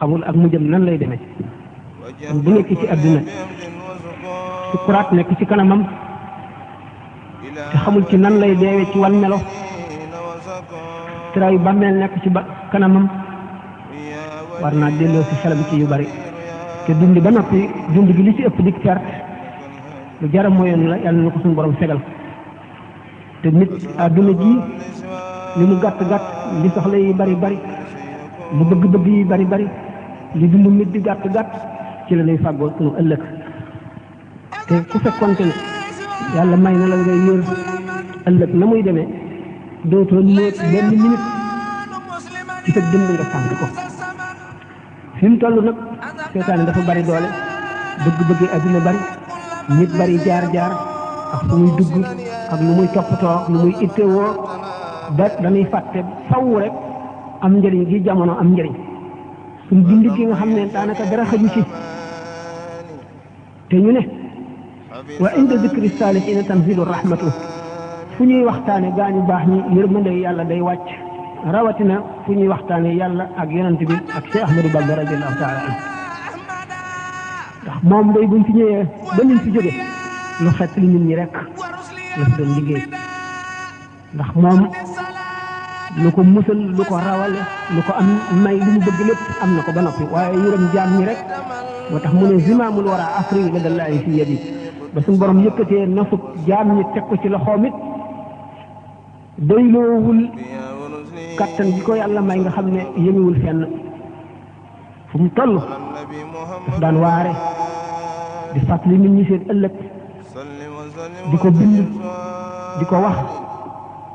xamul ak mu jëm nan lay demee bu nekk ci àdduna sukuraat nekk ci kanamam te xamul ci nan lay deewee ci wan melo tiraayu bàmmeel nekk ci kanamam war naa delloo si xelam ci yu bari te dund ba noppi dund gi li ci ëpp dik perte lu jara moyoon la yàlla na ko suñu borom fegal te nit àdduna ji li mu gàtt gàtt li soxla yi bari bari lu bëgg-bëgg yi bari bari li dund nit di gàtt gàtt ci la lay fàggoo sunu ëllëg te ku fekkoonte ne yàlla may na la ngay yër ëllëg na muy demee dootoo néeg benn minute ci sa dund nga sànq ko fi mu toll nag seetaane dafa bari doole bëgg-bëgg adduna bari nit bari jaar-jaar ak fu muy dugg ak lu muy toppatoo ak lu muy ittewoo ba dañuy fàtte faw rek am njëriñ gi jamono am njëriñ suñ dund gi nga xam ne daanaka dara xaju ci te ñu ne wa inda zikri saalihiina tanzilu rahmatu fu ñuy waxtaane gaañu baax ñi yërmande yàlla day wàcc rawatina fu ñuy waxtaane yàlla ak yonent bi ak Cheikh Ahmadou Bamba radiyallahu taala anhu ndax moom day buñ fi ñëwee ba ñu fi jóge lu xett li nit ñi rek la fi doon liggéey ndax moom lu ko musal lu ko rawale lu ko am may li mu bëgg lépp am na ko ba noppi waaye yërëm jaam ñi rek moo tax mu ne zimaamul wara asri ladallaahi fi yadi ba suñu borom yëkkatee nasub jaam ñi teg ko ci loxoom it doyloowul kattan gi ko yàlla may nga xam ne yënguwul fenn fu mu toll daf daan waare di fàttali nit ñi seen ëllëg di ko bind di ko wax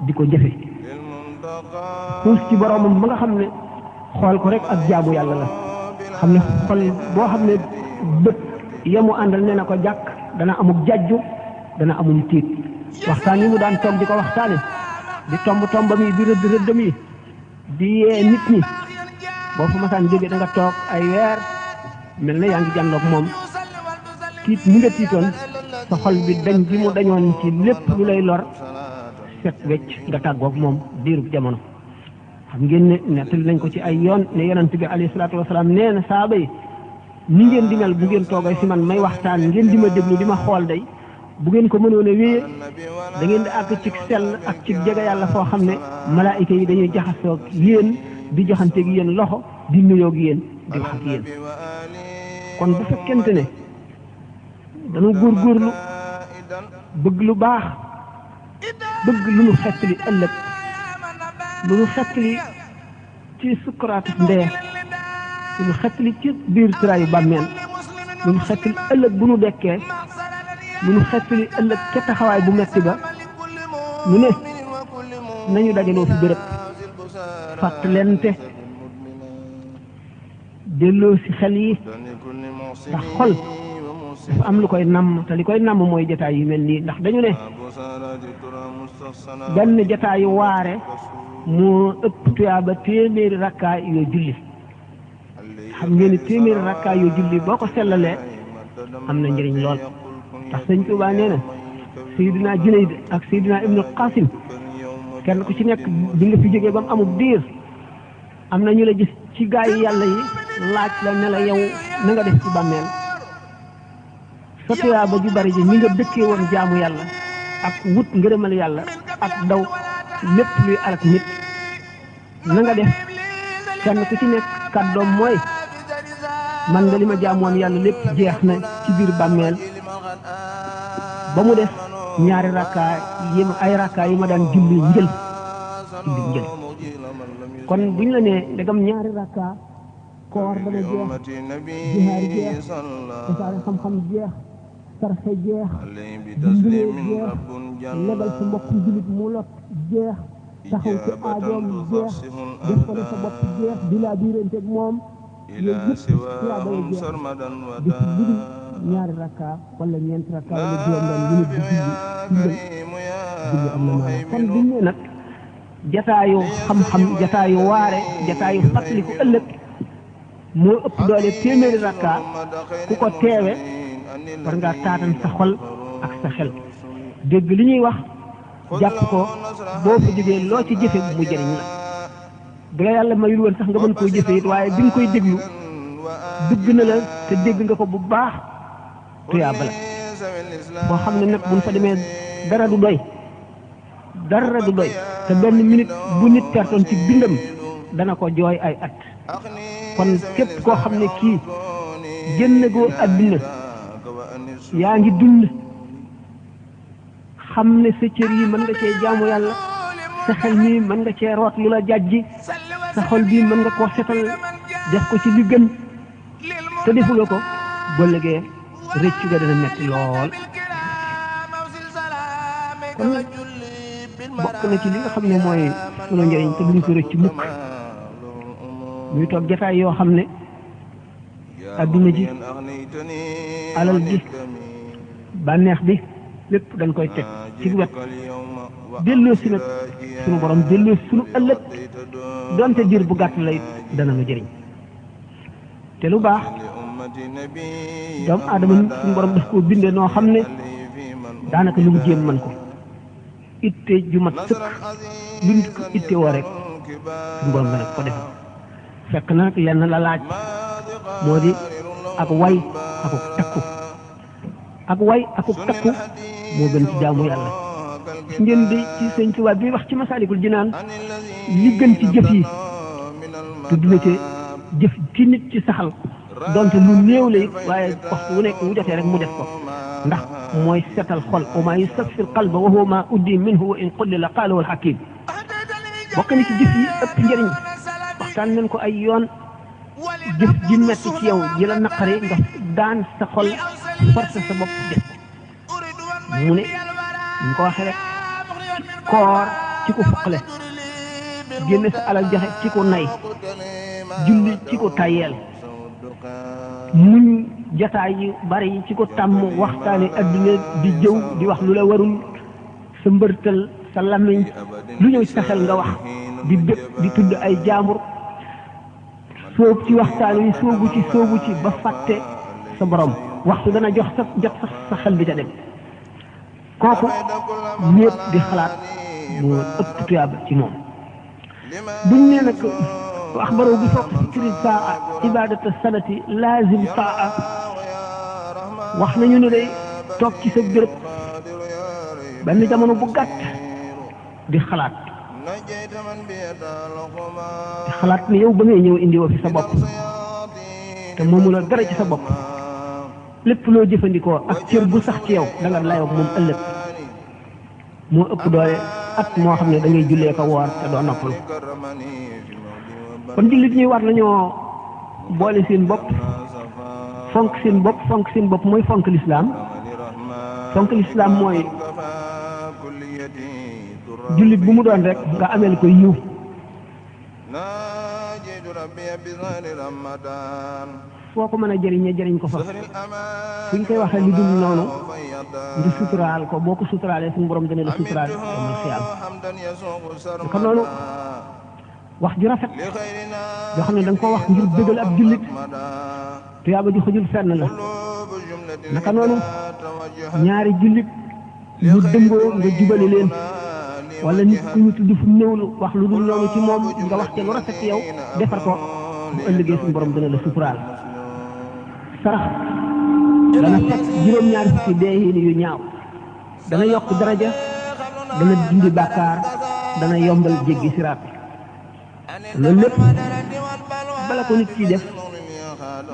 di ko jëfe xuus ci boromam ba nga xam ne xool ko rek ak jaamu yàlla la xam ne xol boo xam ne bët yamu àndal nee na ko jàkk dana amuk jajju dana amum tiit waxtaan yi mu daan toog di ko waxtaane di tomb tombam yi di rëdd rëddam yi di yee nit ñi boo fa masaan jóge da nga toog ay weer mel na yaa ngi jàndoog moom tiit mi nga tiitoon sa xol bi dañ bi mu dañoon ci lépp lu lay lor set wecc nga tàggoog moom diirub jamono xam ngeen ne nettali nañ ko ci ay yoon ne yonent bi alayhi salaatu wasalaam nee na saaba yi ni ngeen di mel bu ngeen toogay si man may waxtaan ngeen di ma déglu di ma xool day bu ngeen ko mënoon a wéyee da ngeen di àgg ci sell ak ci jege yàlla foo xam ne malaayika yi dañuy jaxasoog yéen di joxanteeg yéen loxo di nuyoog yéen di wax ak yéen kon bu fekkente ne dañu góorgóorlu bëgg lu baax bëgg lu nu xettali ëllëg lu nu xettali ci sukkuraatu ndee lu nu xettali ci biir tiraayu bàmmeel lu nu xettali ëllëg bu nu dekkee lu nu xettali ëllëg ca taxawaay bu metti ba ñu ne nañu dajaloo fi béréb fàttalente delloo si xel yi ndax xol dafa am lu koy namm te li koy namm mooy jataay yu mel nii ndax dañu ne benn jataayu waare moo ëpp tuyaaba téeméeri rakkaa yoo julli xam ngeen ni téeméeri rakkaa yoo julli boo ko sellalee am na njëriñ lool ndax sëñ Tuubaa nee na Seydina Junayd ak Seydina Ibnu Qasim kenn ku ci nekk bi nga fi jógee ba mu amul diir am na ñu la gis ci gaa yi yàlla yi laaj la ne la yow na nga def ci bàmmeel sa tuyaaba ju bari ji ñi nga dëkkee woon jaamu yàlla ak wut ngërëmal yàlla ak daw lépp luy alak nit na nga def kenn ku ci nekk kàddoom mooy man nga li ma jaamoon yàlla lépp jeex na ci biir bàmmeel ba mu def ñaari rakkaa yi ay rakkaa yi ma daan julli njël kon buñ la nee ndegam ñaari rakkaa koor dana jeex jihaar jeex tasaare xam-xam jeex sarxe jeex dimbalee jeex lebal sa mbokk jullit mu lot jeex taxaw ci aajoom jeex def ko ne sa bopp jeex di laa biiranteeg moom yooyu yëpp yaa bay jeex di ci budul ñaari rakka wala ñeenti rakka wala juróom benn yu nit di julli am na maanaam kon buñ ne nag jataayu xam-xam jataayu waare jataayu fàttaliku ëllëg moo ëpp doole téeméeri rakka ku ko teewe war ngaa taatan sa xol ak sa xel dégg li ñuy wax jàpp ko boo fa jógee loo ci jëfe mu jëriñ la bu la yàlla mayul woon sax nga mën koy jëfe it waaye bi nga koy déglu dugg na la te dégg nga ko bu baax tuyaaba la boo xam ne nag buñ fa demee dara du doy te benn minute bu nit pertoon ci bindam dana ko jooy ay at kon képp koo xam ne kii génn goo àddina yaa ngi dund xam ne sa cër yi mën nga cee jaamu yàlla sa xel mii mën nga cee root lu la jàjji sa xol bii mën nga koo setal def ko ci li gën te defuloo ko ba léegi rëccu ga dana metti lool kon bokk na ci li nga xam ne mooy sunu njëriñ te duñ ko rëcc mukk muy toog jataay yoo xam ne adduna ji alal ji bànneex bi lépp dañ koy teg ci wet delloo si nag sunu borom delloo si sunu ëllëg donte diir bu gàtt lay dana nu jëriñ te lu baax doomu aadama suñu borom daf koo bindee noo xam ne daanaka lu mu jéem man ko itte ju mat sëkk lu nit ko itte woo rek suñu borom dana ko defal fekk na nag lenn la laaj moo di ak way akuk takku ak way akuk takku moo gën ci jaamu yàlla gis ngeen di ci sëñ Tuubaa bi wax ci Masaalikul Jinaan li gën ci jëf yi tudd na ci jëf ci nit ci saxal donte lu néew la it waaye waxtu wu nekk mu jotee rek mu def ko ndax mooy setal xol wa maa yusaffi l-qalba wa huwa maa uddi minhu wa in qullila qaala wal hakiim bokk na ci jëf yi ëpp njëriñ waxtaan nañ ko ay yoon jëf ji metti ci yow ji la naqari nga daan sa xol force sa bopp def ko mu ne ñu ko waxee rek koor ci ko fuqale génne sa alal joxe ci ko nay julli ci ko tayeel muñ jataay yu bari yi ci ko tàmm waxtaane adduna di jëw di wax lu la warul sa mbërtal sa lamiñ lu ñëw ci sa xel nga wax di bëgg di tudd ay jaambur soob ci waxtaan wi soobu ci ba fàtte sa borom waxtu dana jot sa xel bi ca dem kooku ñépp di xalaat moo ëpp tuyaaba ci moom buñ nee nag axbaro bi foog fikri saa ibadata sanati laazim taa wax nañu ne day toog ci sa béréb benn jamono bu gàtt di xalaat ne yow ba ngay ñëw indi woo fi sa bopp te moomu la dara ci sa bopp lépp loo jëfandikoo ak cër bu sax ci yow da nga layoo moom ëllëg moo ëpp doole at moo xam ne da ngay jullee ko woor te doo noppalu kon jullit ñuy war nañoo boole seen bopp fonk seen bopp mooy fonk lislaam mooy jullit bu mu doon rek nga ameel ko yiw foo ko mën a jëriñee jëriñ ko fa fuñ koy waxee lu dul noonu nga suturaal ko boo ko suturaalee suñu borom dana la suturaal amul xiyaam naka noonu wax ju rafet yoo xam ne da nga koo wax ngir bëggal ab jullit tuyaaba ju xajul fenn la naka noonu ñaari jullit ñu dëngoo nga jubale leen wala nit ku ñu tudd fu néewlu wax lu dul noonu ci moom nga wax te lu rafet ci yow defar ko bu ëllëgee suñu borom dana la suturaal sarax dana fekk juróom-ñaari fukki dee yu ñaaw dana yokk daraja dana dindi bàkkaar dana yombal jéggi siraat loolu lépp bala ko nit ciy def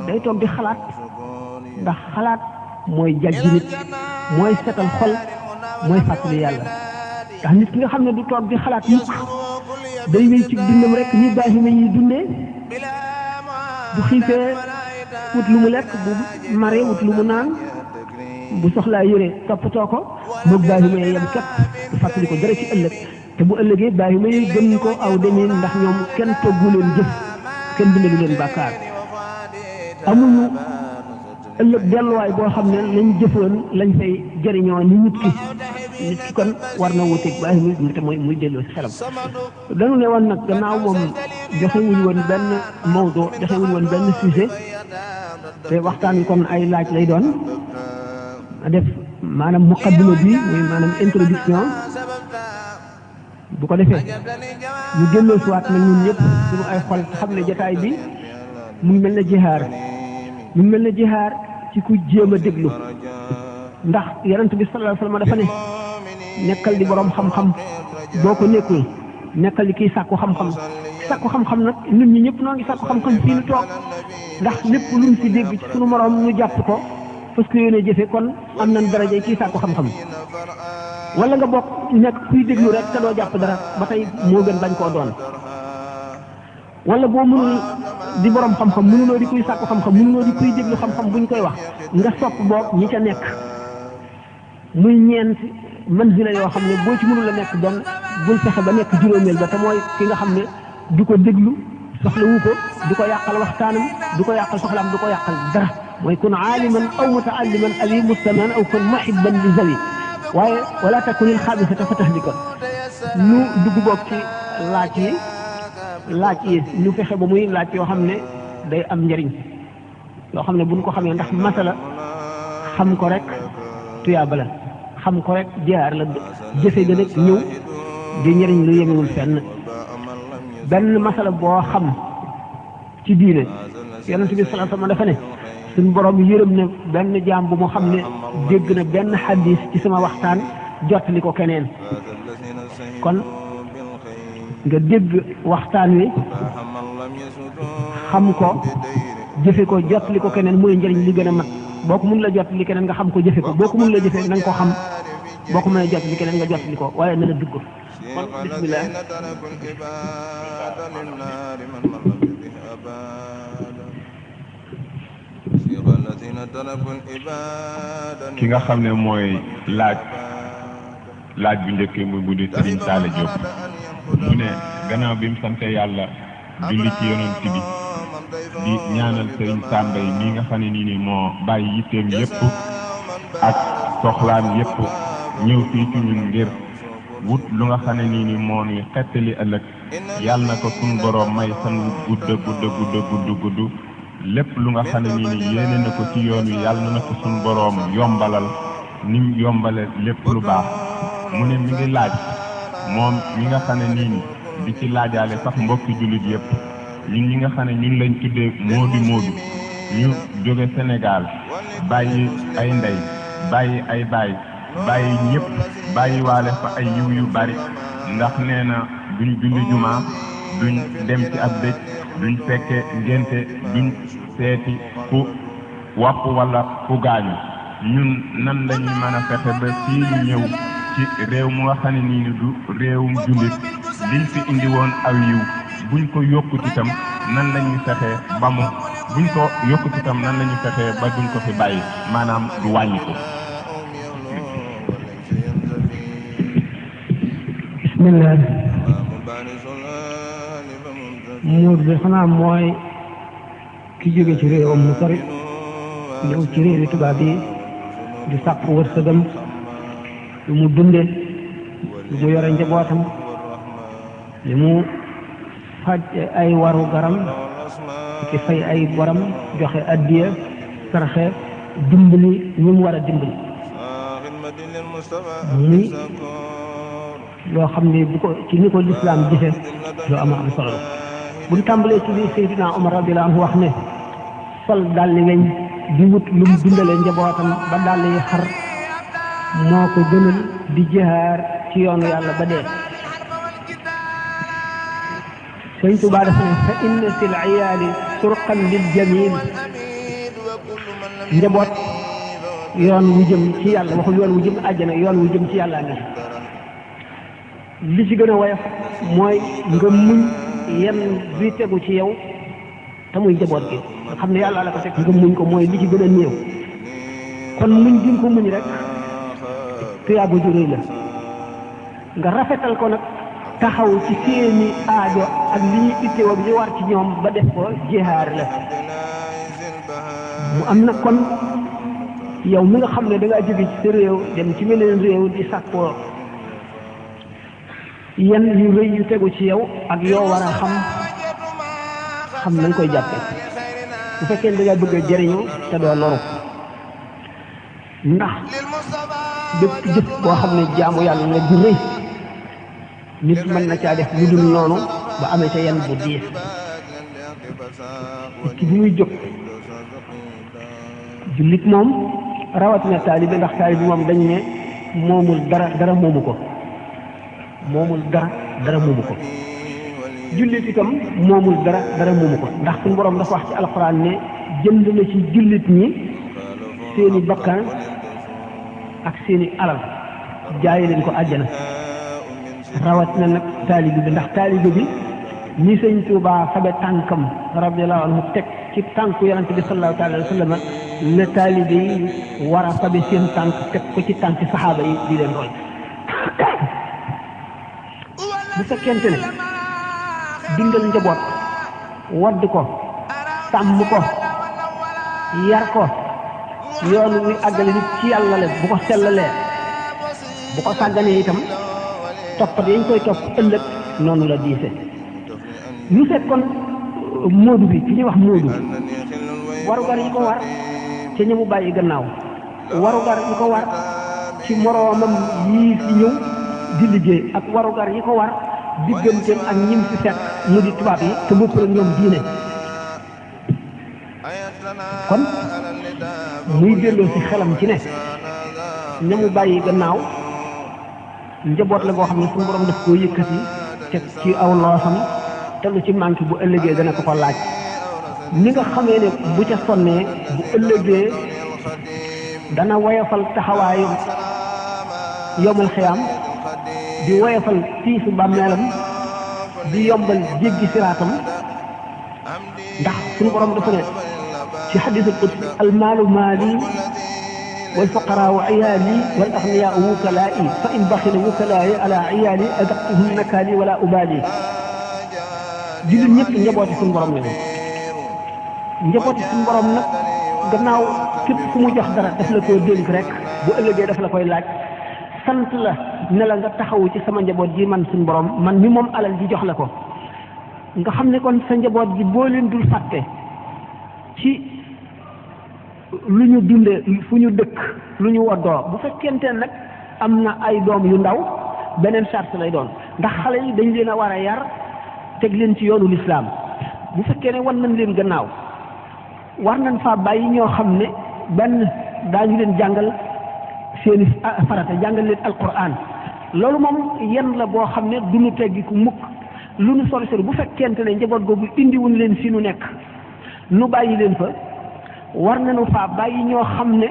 day toog di xalaat ndax xalaat mooy jàjji nit mooy setal xol mooy fàttali yàlla ndax nit ki nga xam ne du toog di xalaat mukk day wéy ci dundam rek ni baaxima yi dundee bu xiifee wut lu mu lekk bu maree wut lu mu naan bu soxlaa yére toppatoo ko moog baaxima yi yem képp du fàttali ko dara ci ëllëg te bu ëllëgee baaxima yi gën ko aw demeen ndax ñoom kenn toggu leen jëf kenn bindalu leen bàkkaar amuñu ëllëg delluwaay boo xam ne lañ jëfoon lañ fay jëriñoo ni nit ki kon war na wuteeg baax muy te mooy muy delloo si xelam dañu ne woon nag gannaaw moom joxewuñu woon benn mawdo joxewuñu woon benn sujet te waxtaan wi kon ay laaj lay doon def maanaam muqaddima bi muy maanaam introduction bu ko defee ñu delloo si waat nag ñun ñëpp suñu ay xol xam ne jotaay bi mu mel ne jihaar mu mel ne jihaar ci ku jéem a déglu ndax yonent bi sallallahu alayhi wasallam dafa ne nekkal di borom xam-xam boo ko nekkul nekkal di kiy sàkku xam-xam sàkku xam-xam nag nit ñi ñëpp noo ngi sàkku xam-xam fii nu toog ndax lépp luñ fi dégg ci sunu moroom ñu jàpp ko parce que yéene jëfe kon am nañ daraja kii sàkku xam-xam wala nga bokk nekk kuy déglu rek te doo jàpp dara ba tey moo gën bañ koo doon wala boo mënul di borom xam-xam mënuloo di kuy sàkku xam-xam mënuloo di kuy déglu xam-xam buñ koy wax nga sopp boog ñi ca nekk muy ñeent manzila yoo xam ne boo ci mënul a nekk benn bul fexe ba nekk juróomeel ba te mooy ki nga xam ne du ko déglu soxla wu ko du ko yàqal waxtaanam du ko yàqal soxlaam du ko yàqal dara mooy kun aaliman aw mutaalliman aw mustaman aw kun muhibban li zawi waaye wala takunil xaabisata fa tahlika ñu dugg boog ci laaj yi ñu fexe ba muy laaj yoo xam ne day am njëriñ yoo xam ne buñ ko xamee ndax masala xam ko rek tuyaaba la xam ko rek jaar la jëfe ga nag ñëw di njëriñ lu yemewul fenn benn masala boo xam ci diine yonent bi sallallahu alayhi wasallam dafa ne suñu borom yërëm ne benn jaam bu mu xam ne dégg na benn xadis ci sama waxtaan jottali ko keneen kon nga dégg waxtaan wi xam ko jëfe ko jottali ko keneen mooy njëriñ li gën a mat boo ko mun la jottali keneen nga xam ko jëfe ko boo ko mun la jëfe na nga ko xam boo ko mënee jottali keneen nga jottali ko waaye na la dugg kon bismillah ki nga xam ne mooy laaj bu njëkk muy bu di Serigne Talla Diop mu ne gannaaw bi mu sante yàlla julli ci yonent bi di ñaanal Serigne Sambay mii nga xam ne nii moo bàyyi yitteem yépp ak soxlaam yépp ñëw fii ci ñun ngir wut lu nga xam ne nii moo nuy xettali ëllëg yàlla na ko suñu boroom may fan gudd lépp lu nga xam ne nii yéene na ko ci yoon wi yàlla na ko suñu boroom yombalal ni mu yombale lépp lu baax mu ne mi ngi laaj moom ñi nga xam ne nii di ci laajaale sax mbokki jullit yépp ñun ñi nga xam ne ñun lañ tuddee moodu ñu jóge Sénégal bàyyi ay ndey bàyyi ay bàyyi ñëpp bàyyi waale fa ay yiw yu bari ndax nee na duñ julli jumaa duñ dem ci ab dëj duñ fekke ngénte duñ seeti fu wàpp wala fu gaañu ñun nan lañuy mën a fexe ba fii ñu ñëw ci réew mu nga xam ne nii du réewum jullit liñ fi indi woon aw yiw buñ ko yokkut itam nan lañuy fexee ba mu buñ ko yokkut itam nan lañuy fexee ba duñ ko fi bàyyi maanaam du wàññi ko. bismillah muur bi xanaa mooy ki jóge ci réewam mu sori ñëw ci réewi tubaab yi di sàkku wërsëgam lu mu dunde lu mu yore njabootam li mu faj ay waru garam ki fay ay boram joxe addiya saraxe dimbali ñu mu war a dimbali muy loo xam ne bu ko ci ni ko lislaam gisee lu am solo la buñ tàmbalee ci li Seydina Omar radiyallahu anhu wax ne sol dalli weñ di wut lu mu dundale njabootam ba dàll yi xar moo ko gënal di jihaar ci yoonu yàlla ba dee Sëñ Tuubaa dafa ne fa inna fil iyaali surqan lil jamil njaboot yoon wu jëm ci yàlla waxul yoon wu jëm àjjana yoon wu jëm ci yàlla ne li ci gën a woyof mooy nga muñ yenn bi tegu ci yow te muy njaboot gi nga xam ne yàlla la ko teg nga muñ ko mooy li ci gën a néew kon muñ gi ko muñ rek tuyaaba ju rëy la nga rafetal ko nag taxaw ci seeni aajo ak li ñuy ittewoo bi ñu war ci ñoom ba def ko jihaar la mu am nag kon yow mi nga xam ne da ngaa jóge ci sa réew dem ci meneen réew di sàkkoo yenn yu rëy yu tegu ci yow ak yoo war a xam nañ koy jàppe bu fekkee ne da ngaa bëgg a jëriñu te doo loru ndax bépp jëf boo xam ne jaamu yàlla nga ju rëy nit mën na caa def lu dul noonu ba amee ca yenn bu diis ki bi muy jóg jullit moom rawatina taalibe ndax taalibe moom dañ ne moomul dara moomu ko moomul dara moomu ko jullit itam moomul dara moomu ko ndax suñu borom dafa wax ci alxuraan ne jënd na ci jullit ñi seeni bakkan ak seeni alal jaayi leen ko àjjana rawatina nag taalibe bi ndax taalibe bi ñi sëñ Tuubaa fabe tànkam radiyallahu anhu teg ci tànku yonente bi sallallahu alayhi wa sallam la taalibe yi war a fabe seen tànk teg ko ci tànki saxaaba yi di leen roy bu fekkente ne dundal njaboot wadd ko sàmm ko yar ko yoon wi àggale nit ci yàlla le bu ko sellalee bu ko sàgganee itam toppat yañ koy topp ëllëg noonu la diise ñu seet kon moodu bi ki ñuy wax moodu warugar yi ko war ca ñamu bàyyi gannaaw warugar yi ko war ci moroomam yii fi ñëw di liggéey ak warugar yi ko war digganteem ak ñim fi fekk mu di tubaab yi te bopp la ñoom diine kon muy delloo ci xelam ci ne ñamu bàyyi gannaaw njaboot la boo xam ne suñu borom daf koo yëkkati teg ci aw loosam te lu ci manqué bu ëllëgee dana ko ko laaj ni nga xamee ne bu ca sonnee bu ëllëgee dana woyofal taxawaayu yomal xiyaam di woyofal tiisu bàmmeelam di yombal jéggi siraatam ndax suñu borom dafa ne ci xadiisul qudsi almaalu maali wal fuqaraau iyaali wal agniyaau wukalaa'i fa in baxila wukalaa'i ala iyaali adaqtuhum nakaali wala ubaali jullit ñëpp njabooti suñu borom la njabooti suñu borom nag gannaaw képp ku mu jox dara daf la koo dénk rek bu ëllëgee daf la koy laaj sant la ne la nga taxawu ci sama njaboot ji man suñu borom man mi moom alal ji jox la ko nga xam ne kon sa njaboot ji boo leen dul fàtte ci lu ñu dundee fu ñu dëkk lu ñu woddoo bu fekkente nag am na ay doom yu ndaw beneen charte lay doon ndax xale yi dañ leen a war a yar teg leen ci yoonu lislaam bu fekkee ne wan nañ leen gannaaw war nañ faa bàyyi ñoo xam ne benn daañu leen jàngal seeni farata jàngal leen alquran loolu moom yenn la boo xam ne du ñu teggi ku mukk lu nu sori sori bu fekkente ne njaboot googu indiwuñ leen fi nu nekk nu bàyyi leen fa war nañu faa bàyyi ñoo xam ne